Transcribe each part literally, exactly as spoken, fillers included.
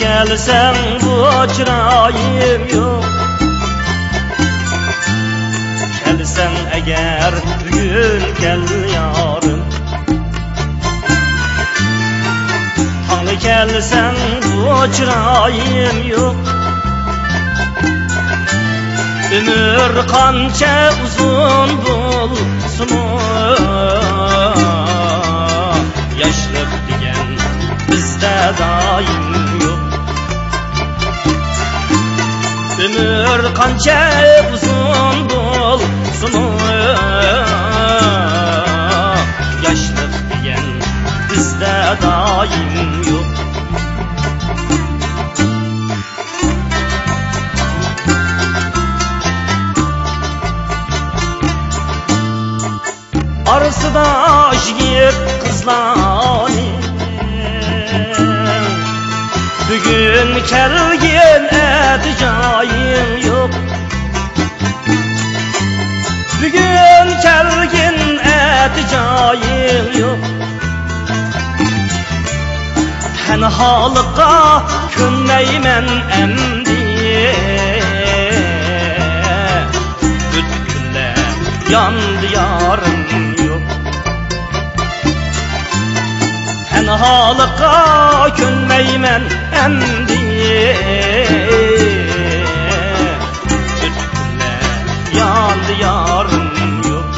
كەلسەڭ بۇ چىرايىم يوق. كەلسەڭ ئەگەر بۈگۈن كەل يارىم. تاڭلا كەلسەڭ بۇ چىرايىم يوق. ئۆمۈر قانچە ئۇزۇن بولسىمۇ، ياشلىق دېگەن بىزدە دائىم يوق. ئۆمۈر قانچە ئۇزۇن بولسىمۇ، ياشلىق دېگەن بىزدە دائىم يوق. ئارىسىدا يىگىت قىزلارنىڭ بۈگۈن كەلگىن ئەتە جايىڭ يوق. بۈگۈن كەلگىن ئەتە جايىڭ يوق. تەنھالىققا كۆنمەيمەن ئەمدى. ئۆتتى كۈنلەر ياندى يارىم يوق. تەنھالىققا كۆنمەيمەن ئەمدى. ئۆتتى كۈنلەر ياندى يارىم يوق.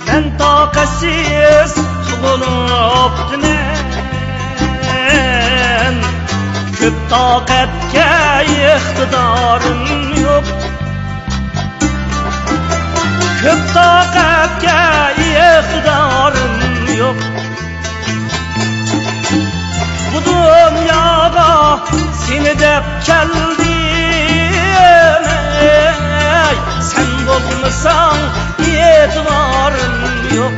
مەن تاقەتسىز تۇغۇلۇپتىمەن، كۆپ تاقەتكە ئىقتىدارىم يوق. كۆپ تاقەتكە ئىقتىدارىم يوق. بۇ دۇنياغا سېنى دەپ كەلدىم، ئەي، سەن بولمىساڭ ئېتىبارىم يوق.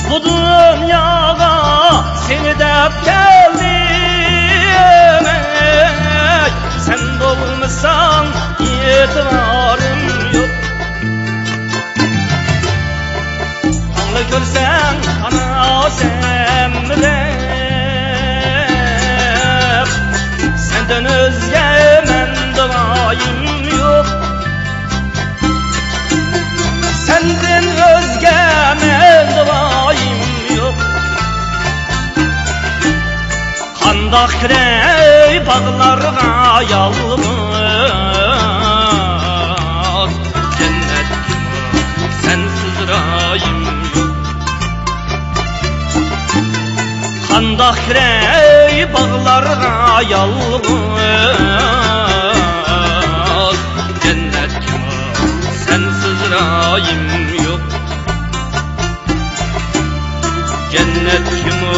بۇ دۇنياغا سېنى دەپ كەلدىم، ئەي، سەن بولمىساڭ ئېتىبارىم يوق. تاڭلا كۆرسەڭ قاناسەم دەپ، سەندىن ئۆزگە مەندە رايىم يوق. سەندىن ئۆزگە مەندە رايىم يوق. قانداق كىرەي باغلارغا يالغۇز، جەننەتكىمۇ سەنسىز رايىم يوق. قانداق كىرەي باغلارغا يالغۇز، جەننەتكىمۇ سەنسىز رايىم يوق. جەننەتكىمۇ